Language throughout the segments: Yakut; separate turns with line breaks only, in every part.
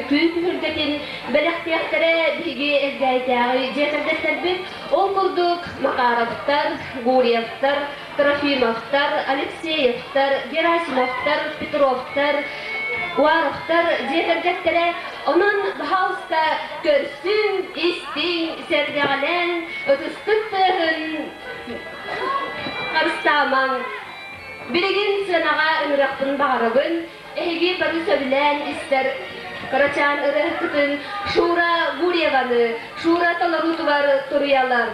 үҥкүү түһүлгэтин бэлэхтиэхтэрэ биһиги Элгээйитээҕи дьиэ кэргэттэрбит. Ол курдук Макаровтар, Гурьевтар, Трофимовтар, Алексеевтар, Герасимовтар, Петровтар, Уаровтар дьиэ кэргэттэрэ. Онон, баһаалыста, көрсүҥ, истиҥ, сэргэҕэлээҥ, ытыспыт тыаһын харыстаамаҥ. Билигин сыанаҕа ыҥырыахпын баҕарабын. Эһиги бары сөбүлээн истэр кырачаан ырыаһыккытын Шура Гурьеваны Шура толоруутугар туруйалар.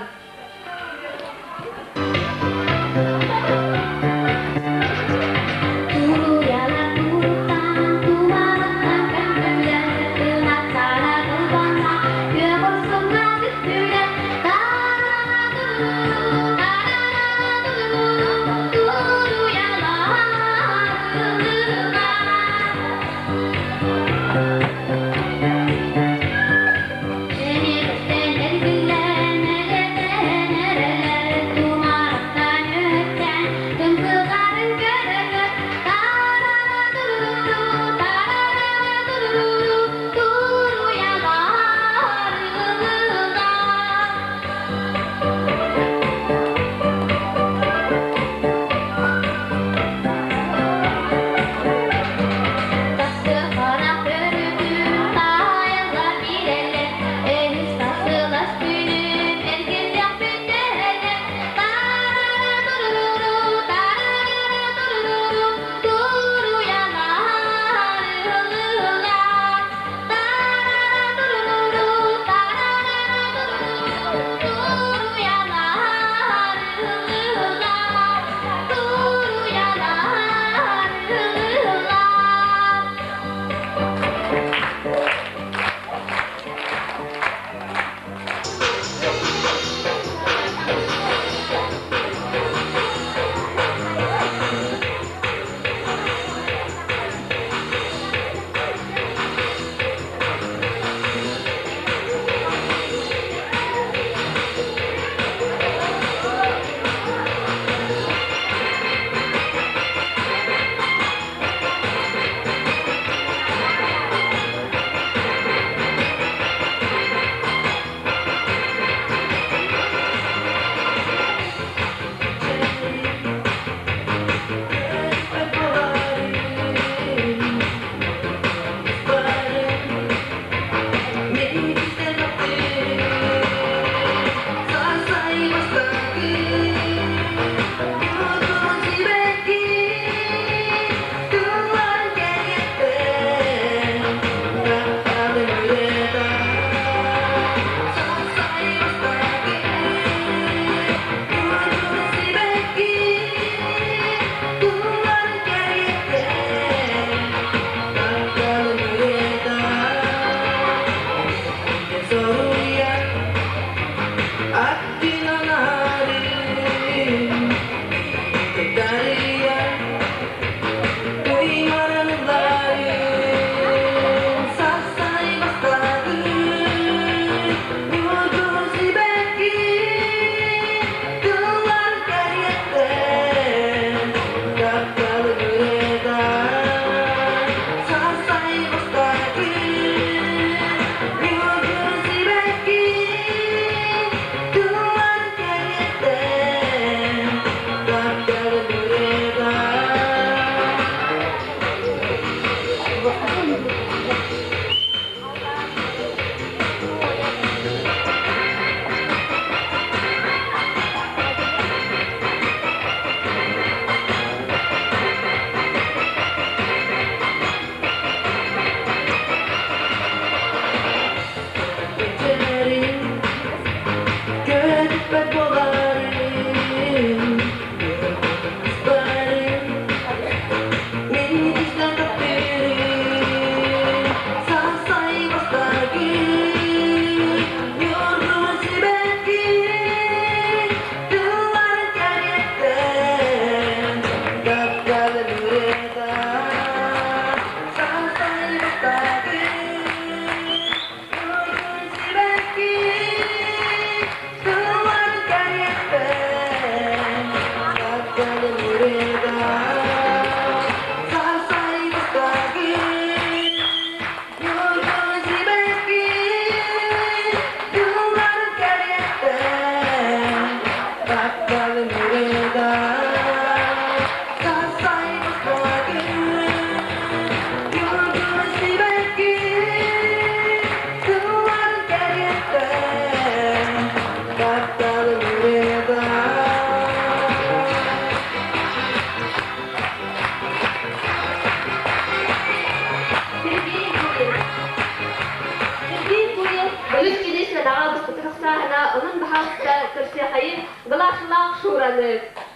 хамсааһына онон баһаалыста көрсүөххэйин Глашалаах Шураны.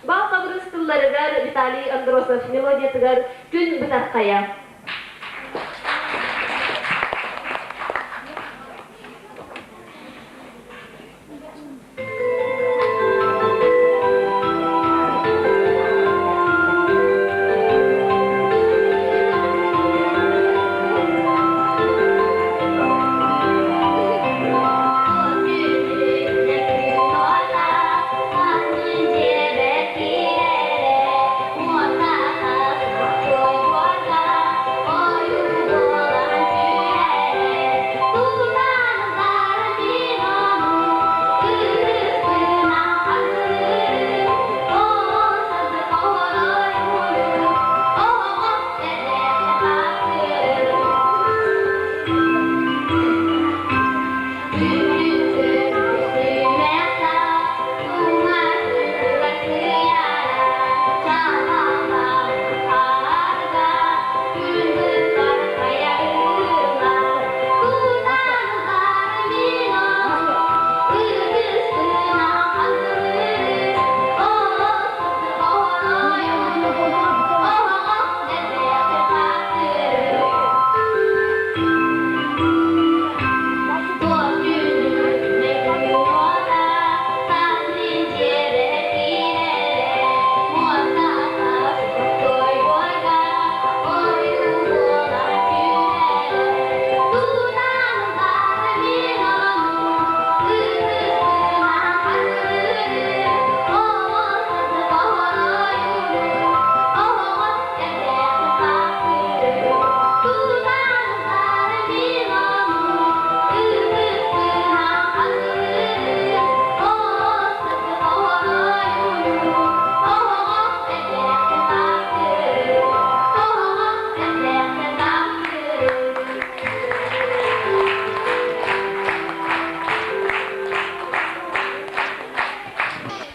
Бал хабырыс тылларыгар Виталий Андросов мелодиятыгар Күн бытархайа.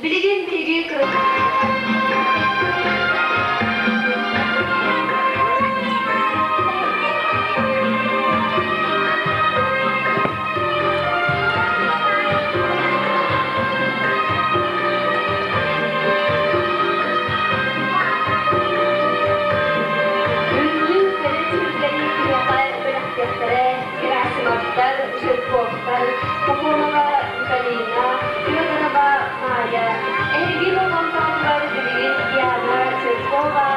Билигин биһиги Бүгүн кэлин түһүлгэни күһүөҕэ бэлэхтиэхтэрэ Герасимовтар, Жирковтар, Пахомова Виталина, Федорова Майя, эһиги болҕомтоҕутугар билигин Диана Жиркова,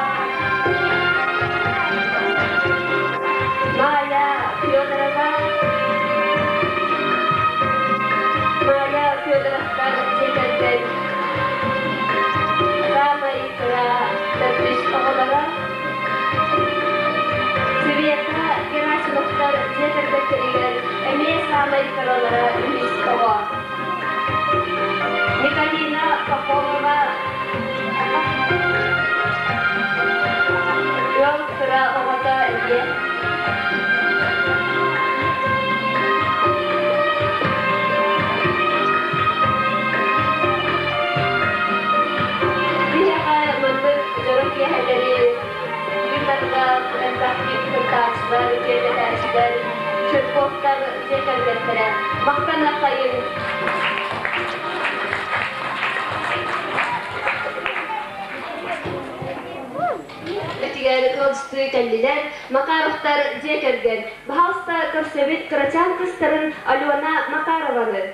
Майя Федорова, Майя Федоровтар дьиэ кэргэн саамай кыра төрдүс оҕолоро Света Герасимовтар дьиэ кэргэттэригэр эмиэ саамай кыралара үһүс оҕо. Николина Попова ыал кыра оҕото эмиэ. Биһиэхэ маннык дьоро киэһэлэри ыытарга элбэхтик кыттааччылар, киэргэтээччилэр, Чирковтар дьиэ кэргэттэрэ махтаныаххайыҥ! Этигэр ыалдьыттыы кэллилэр Макаровтар дьиэ кэргэн. Баһаалыста көрсөбүт кырачаан кыстарын Алена Макарованы.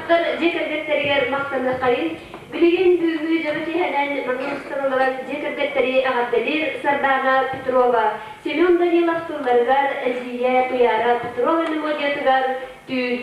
Уаровтар дьиэ кэргэттэригэр махтаныаххайын. Билигин бүгүҥҥү дьоро киэһэнэн манна мустан олорон дьиэ кэргэттэри эҕэрдэлиир Сардаана Петрова, Семен Данилов тылларыгар эдьиийэ Туйаара Петрова мелодиятыгар Түүл.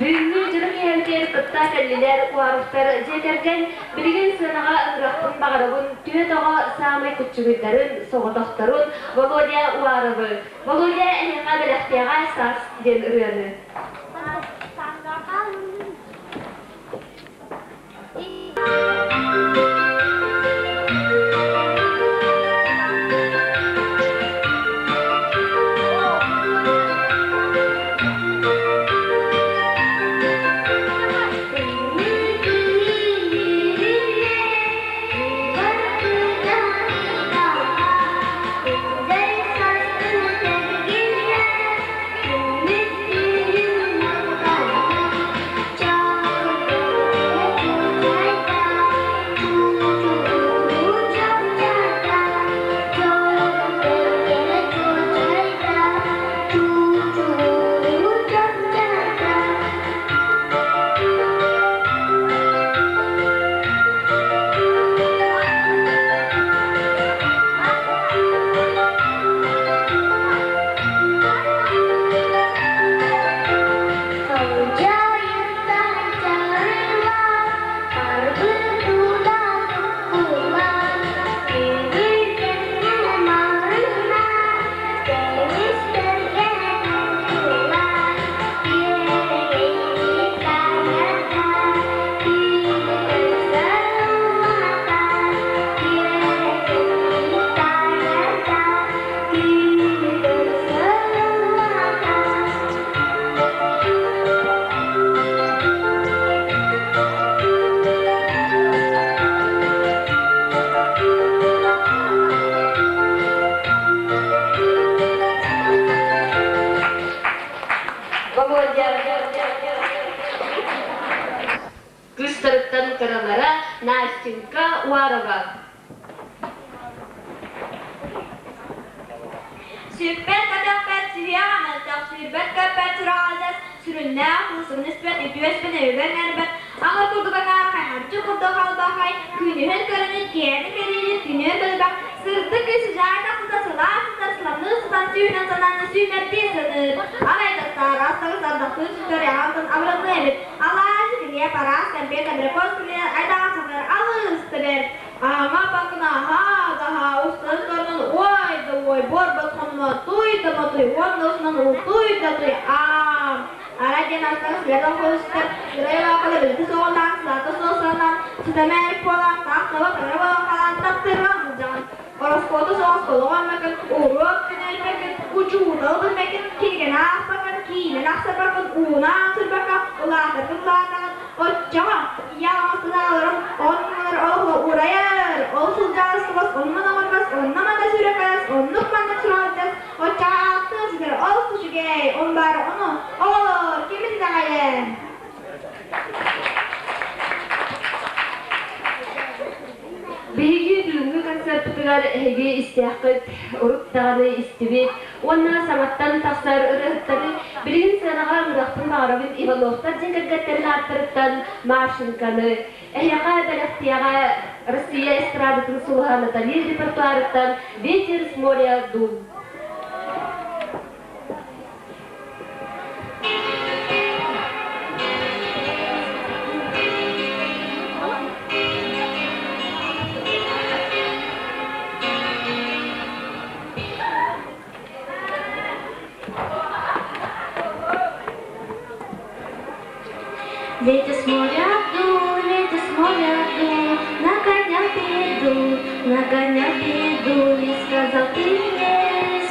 Бүгүҥҥү дьоро киэһэбитигэр кытта кэллилэр Уаровтар дьиэ кэргэн билигин сыанаҕа ыҥырыахпын баҕарабын түөрт оҕо саамай куччугуйдарын, соҕотохторун Володя Уаровы. Володя эһиэхэ бэлэхтиэҕэ саас диэн ырыаны.
Күммүт түүнүн.
кыралара Настенька Уарова.
Сүппэт көтөхпөт сүһүөх амматтах, сүүрбэт көппөт сураҕалдьас, сүрүннээх куусумун испэт, үтүөспүн өйүгэр нэрбэт, аҥыр курдук аҥаархай, харчы курдук халбахай, күнүһүн көрүнүт, киэни кэриинит, күнүө көлбөх, сырдык күн сыдьаай тахсыта сылаас сытар, сыламныы сытан сүүнэн санааны сүүмэрдии саныыр. Арай тастаар астагыс ардахтыы сүтэр аҕалтан абыраныы эбит. Алаадьы, килиэп, араас кэмпиэт, абрикос күнүнэн айдаҕа сахар алыс да бэрт. Ама бакына аһаа да аһаа устан торунан уой да уой буор босхонно туй да мотуй уонна усунан утуй да туй аам ара диэн астан сыата хоһустар ырайылаахала билити соҕотаан сылаата суосалаан сытамээр буолан таах таба таҥара буолан халаан таптырҕан сылдьаҕын ороскуоту соҕус толоҕон уруок күнэрбэкин учуутал билбэкин кинигэни аахпакын киинэн ахсарбакын уунаан сырбакка улаатаргын улаатаҕын Оччоҕо ийэ оҥостон оннугар олох уурайар, ол сылдьаҕас оннун оҥорбос, онно-манна сүрэхэс, оннук-маннык сураҕырдас, оччоҕо ааттыан сытар ол үчүгэй, он баара ону, оҕолоор, кимин итэҕэйэр?
Биһиги бүгүҥҥү концерпытыгар эһиги истиэххит, урут даҕаны истибит уонна саҥаттан тахсар ырыаһыттары билигин сыанаҕа ыҥырыахпын баҕарабын Ивановтар дьиэ кэргэттэрин ааттарыттан Машеньканы, эһиэхэ бэлэхтиэҕэ Россия эстрадатын сулуһа Натали репертуарыттан «Ветер с моря дул».
Ветер с моря дул, ветер с моря дул, нагонял беду, нагонял беду. И сказал ты мне,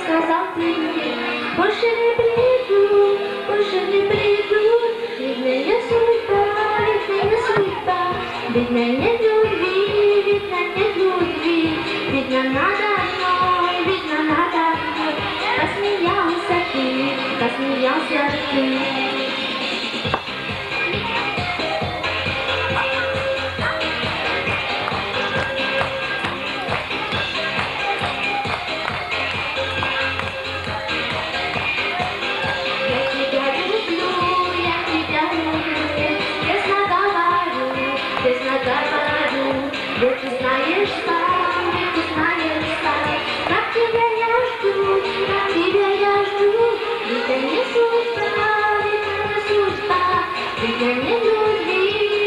сказал ты мне, больше не приду, больше не приду. Видно, не судьба, видно, не судьба, видно, нет любви, видно, нет любви, видно, надо мной, видно, надо мной. Посмеялся ты, посмеялся ты. Я тебя люблю, я тебя люблю, честно говорю, честно говорю. Ведь ты знаешь сам, ведь ты знаешь сам, как тебя я жду, как тебя я жду. Ведь это не судьба, ведь это не судьба, ведь не любви,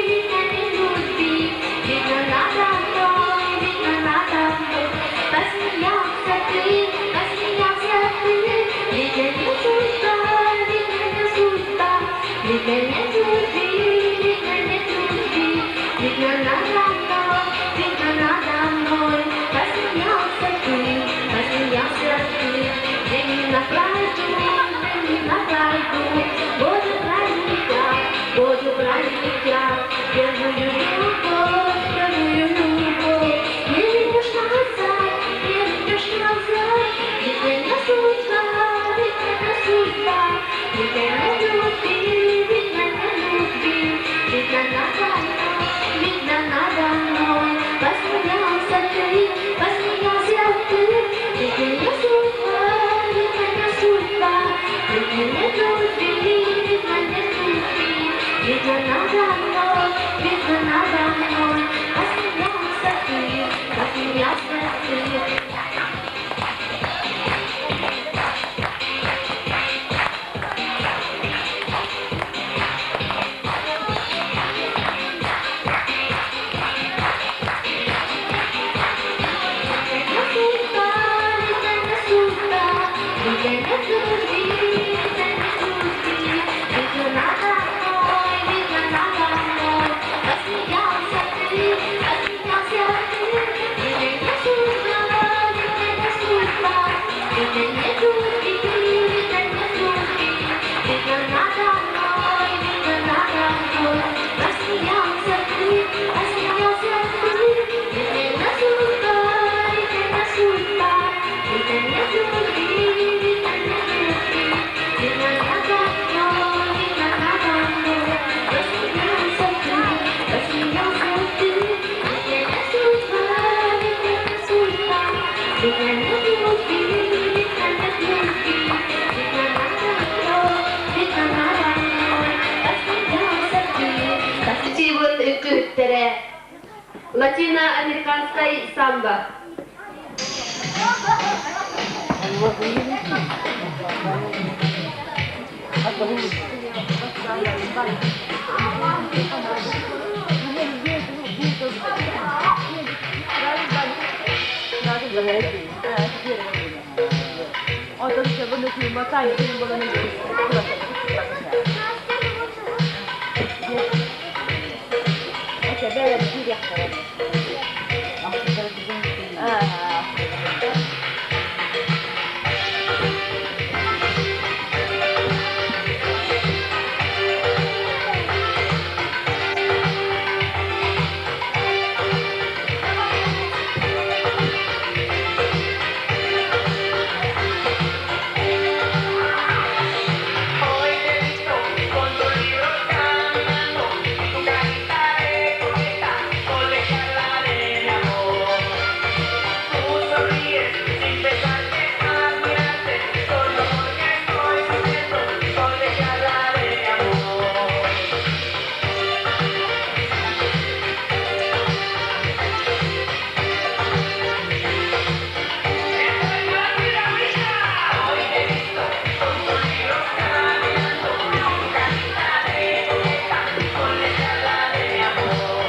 ведь не любви, видно надо мной, видно надо мной. Посмеялся ты, посмеялся ты, ведь не судьба, ведь не судьба, видно нет любви, видно нет любви, видно надо мной, видно надо мной. Посмеялся ты, посмеялся ты, день на пройду, день на пройду, буду праздник я, буду праздник я, первую любовь, первую любовь. Не вернешь назад, не вернешь назад, ведь не судьба, ведь не судьба, ведь не любви, ведь не любви, видно надо мной, видно надо мной. Посмеялся ты, посмеялся ты, ведь не судьба, ведь не судьба, ведь не любви, видно нет любви, видно надо мной, видно надо мной. Посмеялся ты, посмеялся ты.
американскай самбо.
Hoy te he visto con tu libro caminando y tu carita de coqueta con la charla de mi amor. Tú sonríes sin pensar que al mirarte, solo porque estoy sintiendo con la charla de mi amor. ¡Eso es la vida! Hoy te he visto con tu libro caminando y tu carita de coqueta con la charla de mi amor.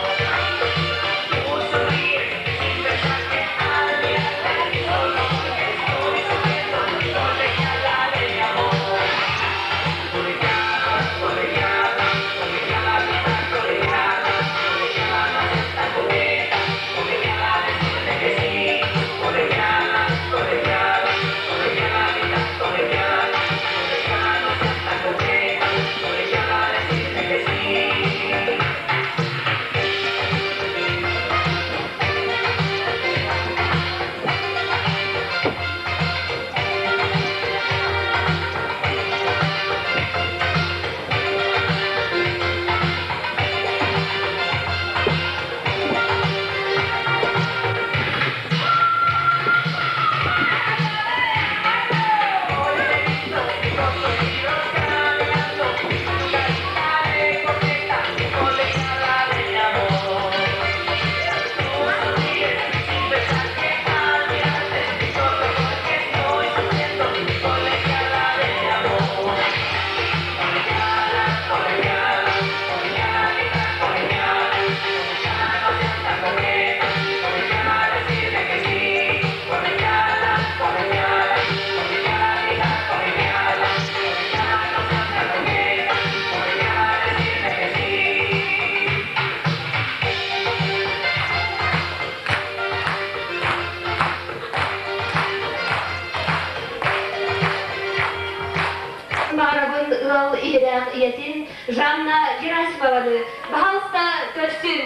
Tú sonríes sin pensar que al mirarte, solo porque estoy sufriendo con la charla de mi amor. Colegiala, colegiala, colegiala, colegiala, colegiala, esta coqueta, colegiala, decirte que sí. Colegiala, colegiala, colegiala, colegiala, colegiala, esta coqueta, colegiala, decirte que sí. Hoy te he visto con tus libros caminando y tu carita de coqueta, colegiala de mi amor. Tú sonríes sin pensar que al mirarte, solo porque estoy sufriendo, colegiala de mi amor. Colegiala, colegiala, colegialita, colegiala, colegiala, no seas tan coqueta, colegiala, decirme que sí. Colegiala, colegiala, colegialita, colegiala, colegiala, no seas tan coqueta, colegiala, decirme que sí.
Баҕарабын ыал иһирэх ийэтин Жанна Герасимованы баһаалыста көрсүн.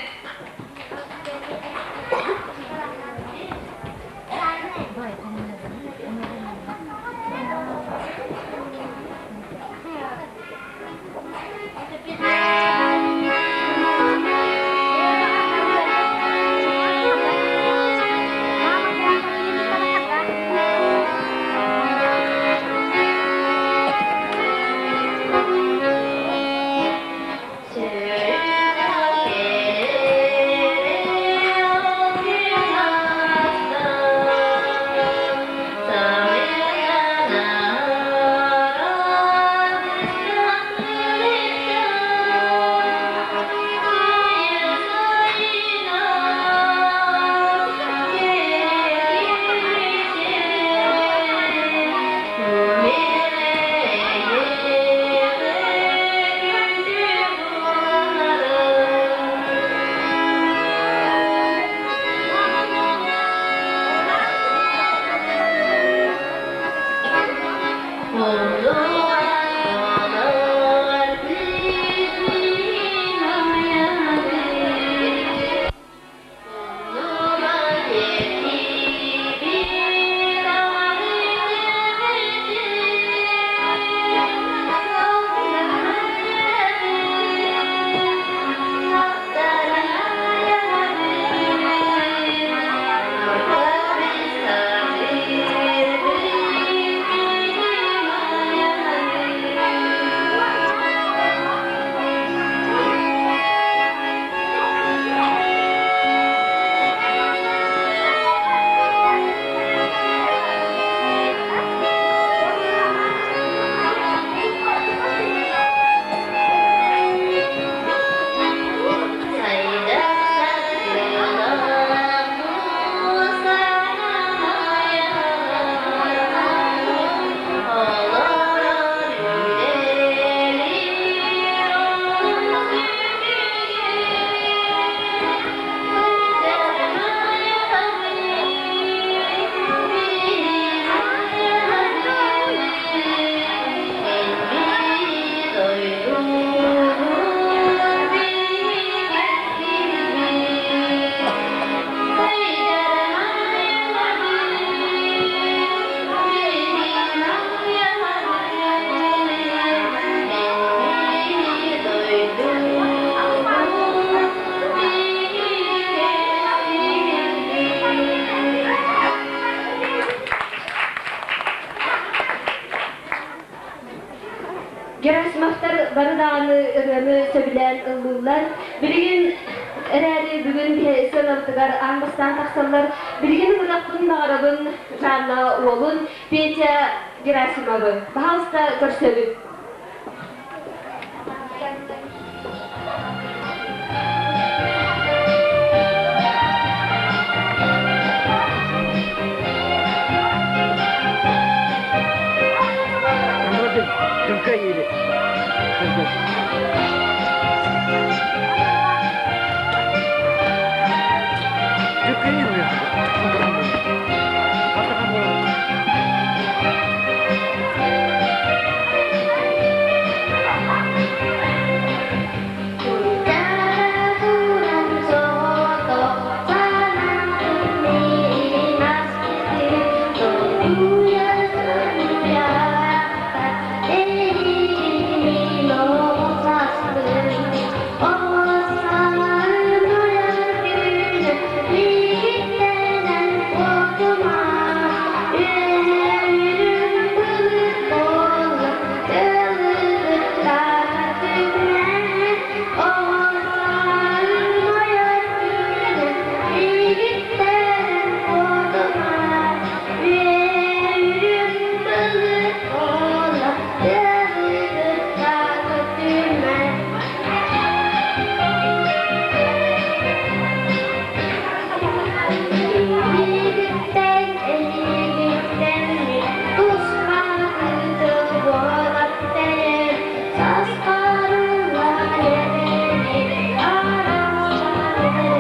Герасимовтар бары даҕаны ырыаны сөбүлээн ыллыыллар. Билигин эрээри бүгүн сыанабытыгар аан бастаан тахсаллар. Билигин ырыахпын баҕарабын Жанна уолун Петя Герасимовы. Пожалуйста, көрсөбүт.
Туран соҕотох санаатын миигин аспытын Толкуйа туйахта эйигин мин оҕусаспын Оҕусаһын ойор күнү миигиттэн куотума Үөһэ үрүҥ былыт буола Эйигиттэн, эйигиттэн мин туспа кытыл буолаттым, саспарыллар эбэни араҕарым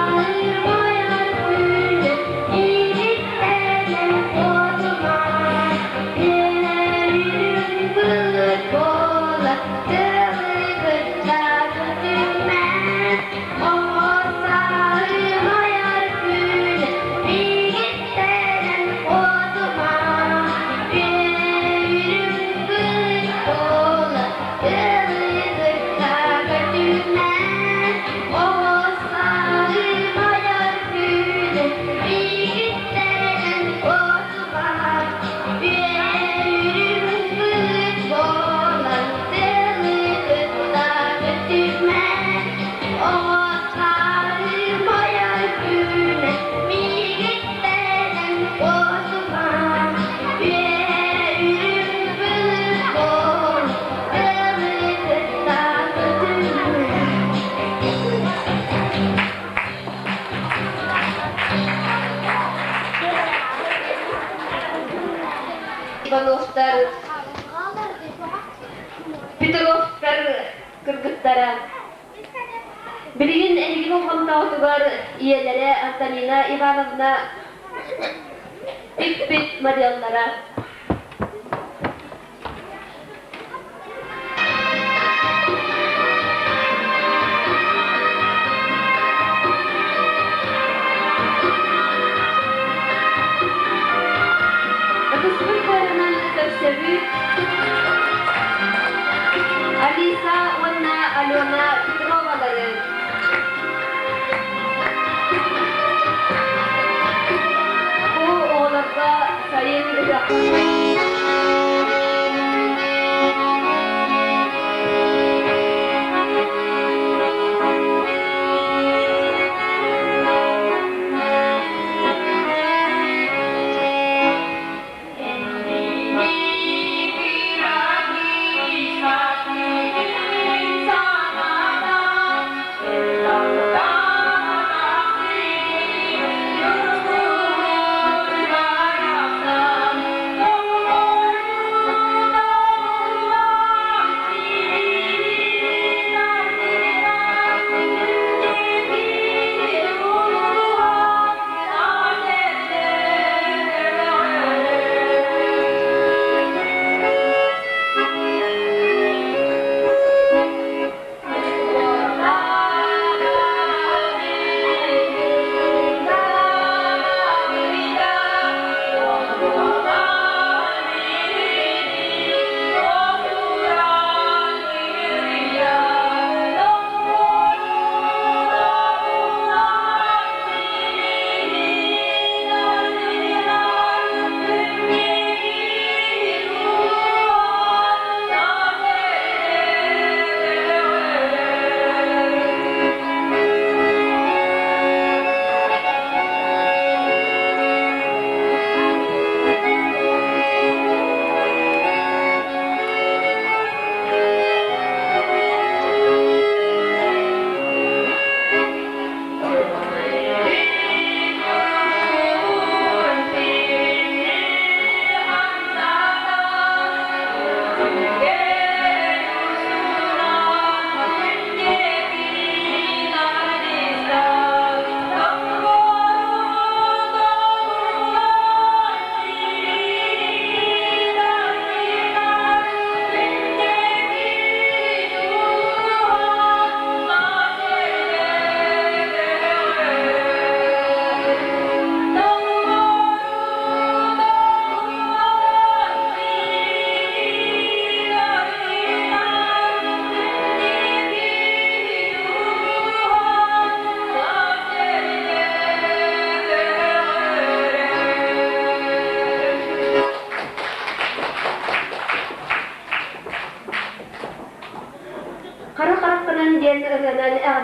Оҕосаһырмайар күнү иһиттэнэн куотума, үөрүүм былыт буола тыалы кытта көтүмэ. Оҕосаһырмайар күнү биһиктэнэн куотума, үөрүүм былыт буола тыалы кытта көтүмэ. Оҕосаһырмайар күнү биһиктэнэн куотума, үөрүүм былыт буолан тыалы кытта көтүмэ. Оҕосаһырмайар күнү миигиттэн куотума, үөрүүм былыт буолан тыалы кытта көтүмэ.
Ивановтар, Петровтар кыргыттара. Билигин эһиги болҕомтоҕутугар ийэлэрэ Антонина Ивановна тикпит моделлара. Ытыспыт тыаһынан көрсөбүт Алиса уонна Алена Петровалары. Бу оҕолорго сайын ыһыах
Thank you.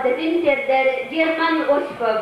эҕэрдэтин тиэрдэр Герман Осипов.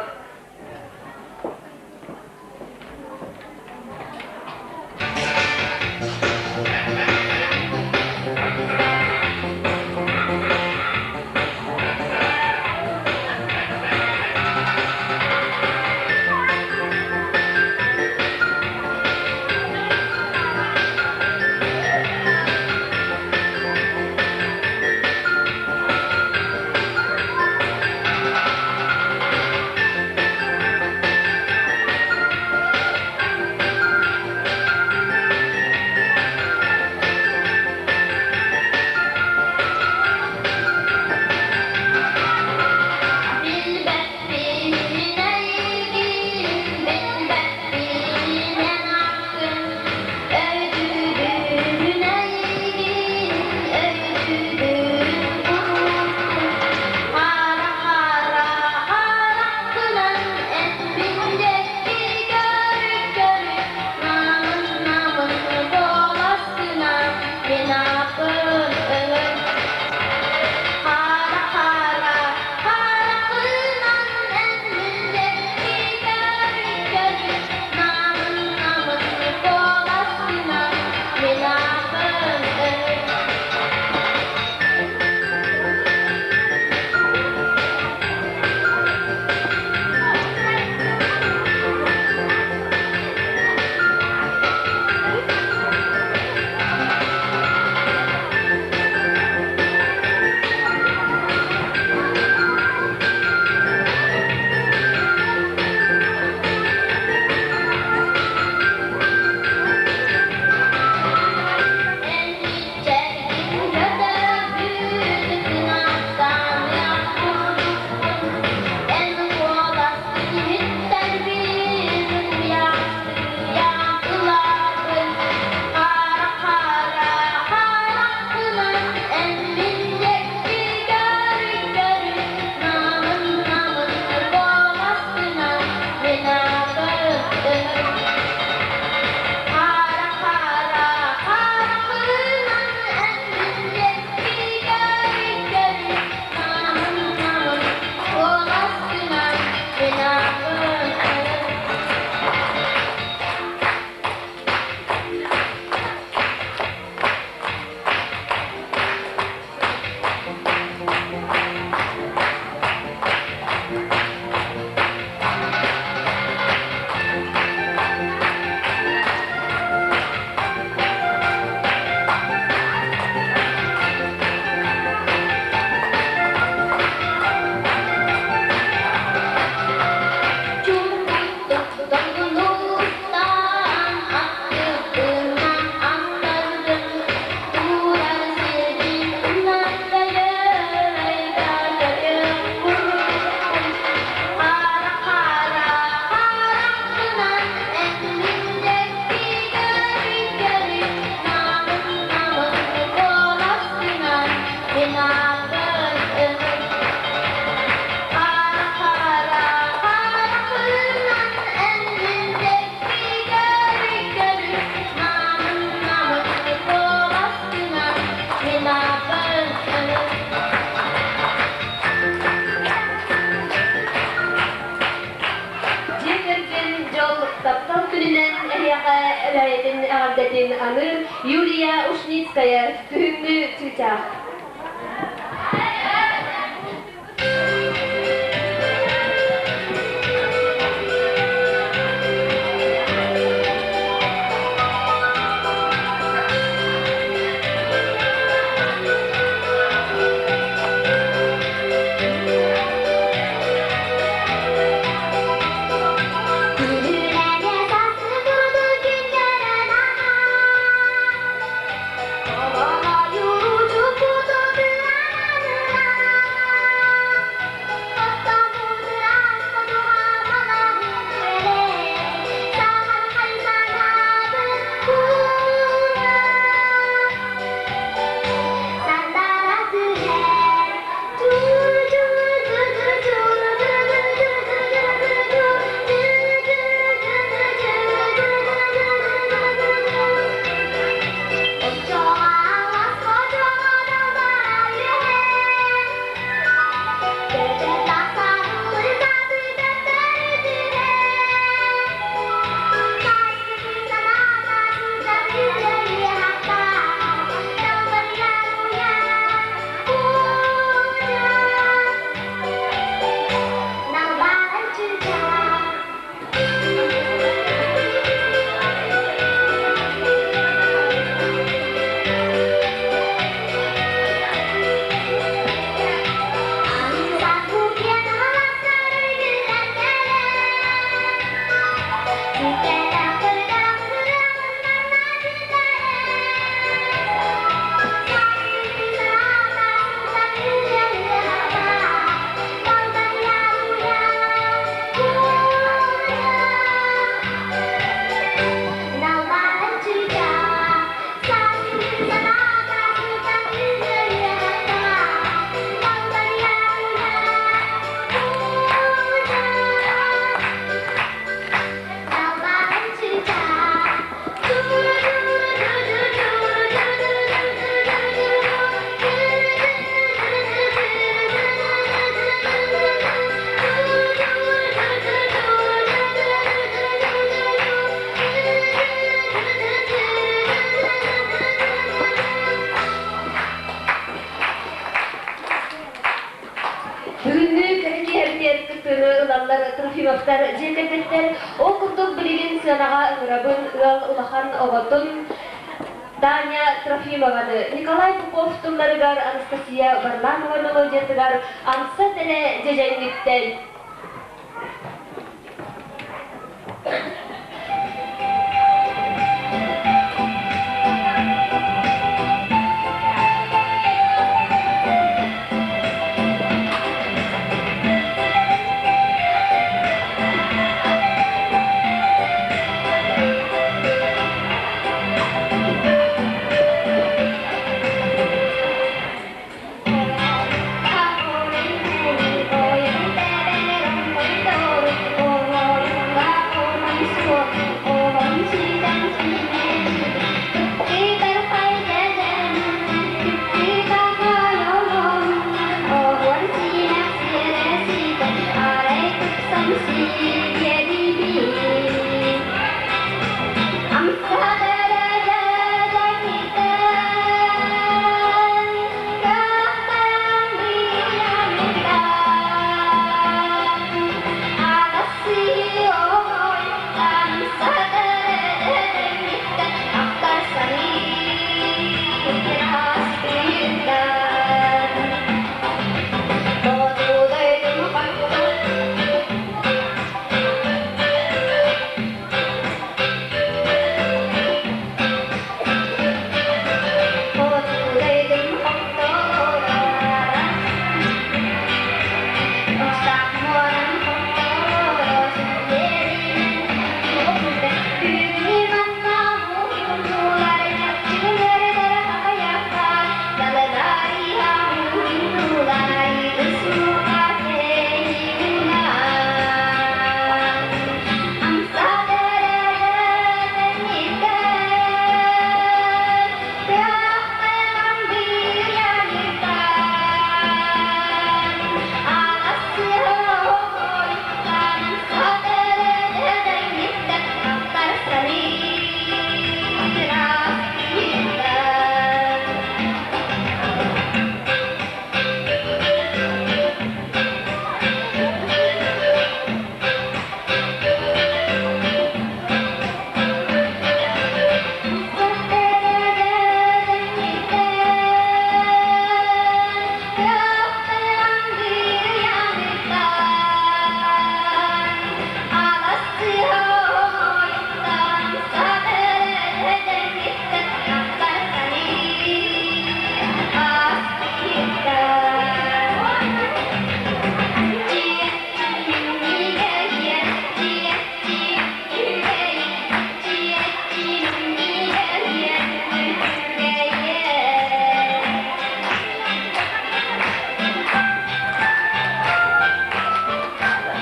Билбэппин мин эйигин, билбэппин эн ааккын, Өйдүүбүн эйигин, өйдүүбүн курууткун. Хара-хара хараххынан эн мин диэки көрү-көрү, намын-намын куоласкынан мин ааппын ыҥыр. Хара-хара хараххынан эн мин диэки көрү-көрү, намын-намын куоласкынан мин ааппын ыҥыр. Эн иччэргин көтөбүт кынаттан курдукпун, эн куоласкын иһиттэрбин куйаастыйа ылабын. Хара-хара хараххынан эн мин диэки көрү-көрү, намын-намын куоласкынан мин ааппын ыҥыр. Хара-хара хараххынан эн мин диэки көрү-көрү, намын-намын куоласкынан мин ааппын ыҥыр. Чуҥкуйдук долгунуттан аттыгынан астардым, турар сирбин умнан өлөй-өлөй курдукпун. Хара-хара хараххынан эн мин диэки көрү-көрү, намын-намын куоласкынан мин ааппын ыҥыр. Хара-хара хараххынан эн мин диэки көрү-көрү, намын-намын куоласкынан мин ааппын ыҥыр.
Дьиэ кэргэн дьол таптал күнүнэн эһиэхэ эбээтин эҕэрдэтин аныыр Юлия Ушницкая күһүҥҥү чыычаах.
Күнүүлэгэ сасы турду күн көрөн ахан, Оҕону чукур
тиэрдэр. Ол курдук билигин сыанаҕа ыҥырабын ыал улахан оҕотун Таня Трофимованы, Николай Попов тылларыгар Анастасия Варламова мелодиятыгар Амса тэлэ дьэдьэҥҥиттэн.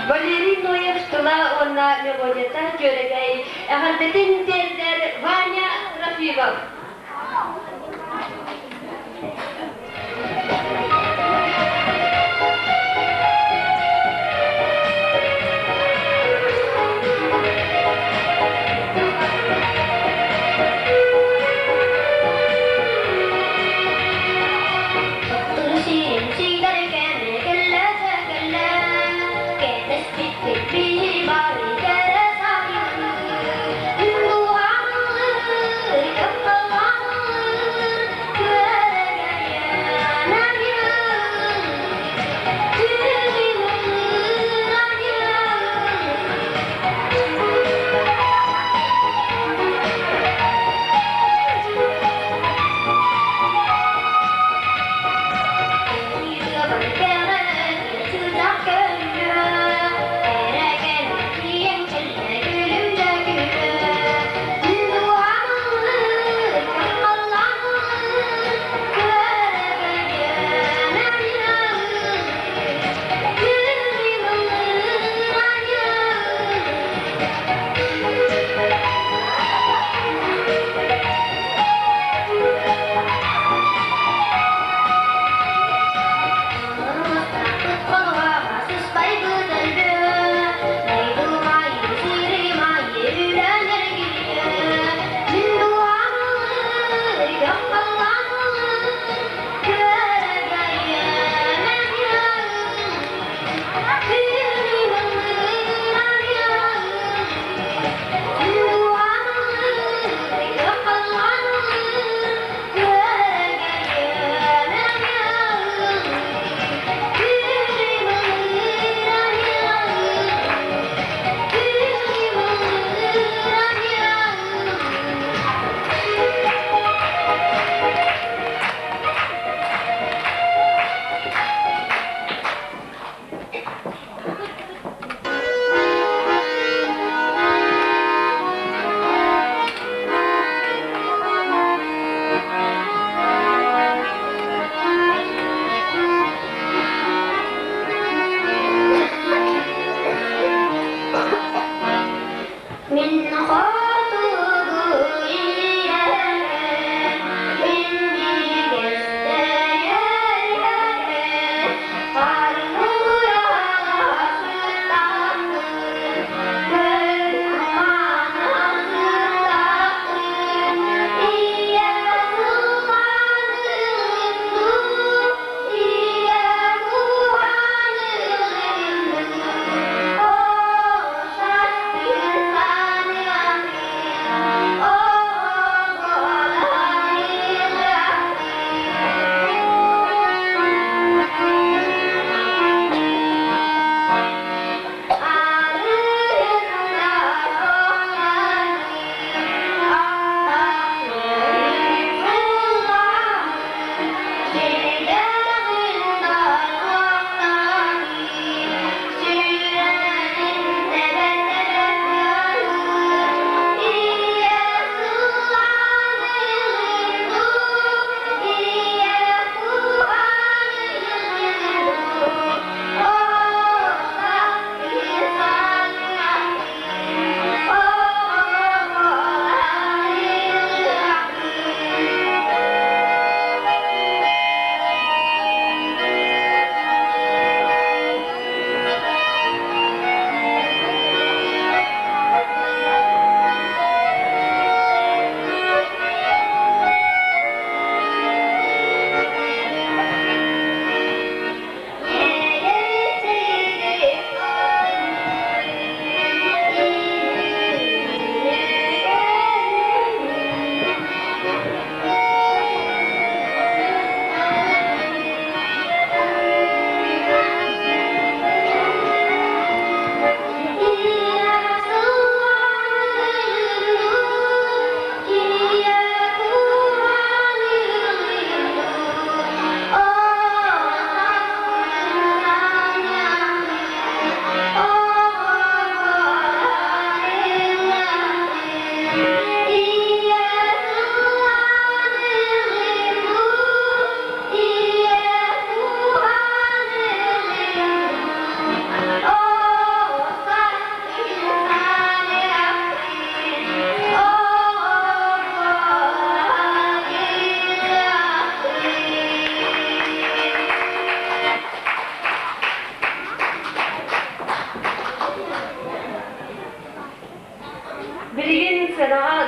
Валерий Ноев тыла уонна мелодията күөрэгэй эҕэрдэтин тиэрдэр Ваня Трофимов.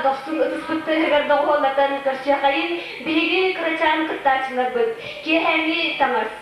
дохсун ытыспыт тыаһыгар доҕуһуоллатан көрсүөххэйин биһиги кырачаан кыттааччыларбыт. Киэһээҥҥи таҥас.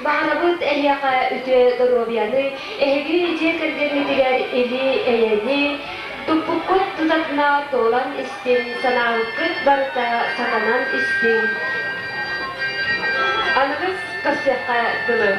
Баҕарабыт эһиэхэ үтүө доруобуйаны, эһиги дьиэ кэргэҥҥитигэр или-эйэни, туппуккут тутатына туолан истиҥ, санаабыккыт барыта сатанан истиҥ. Аныгыс көрсүөххэ дылы.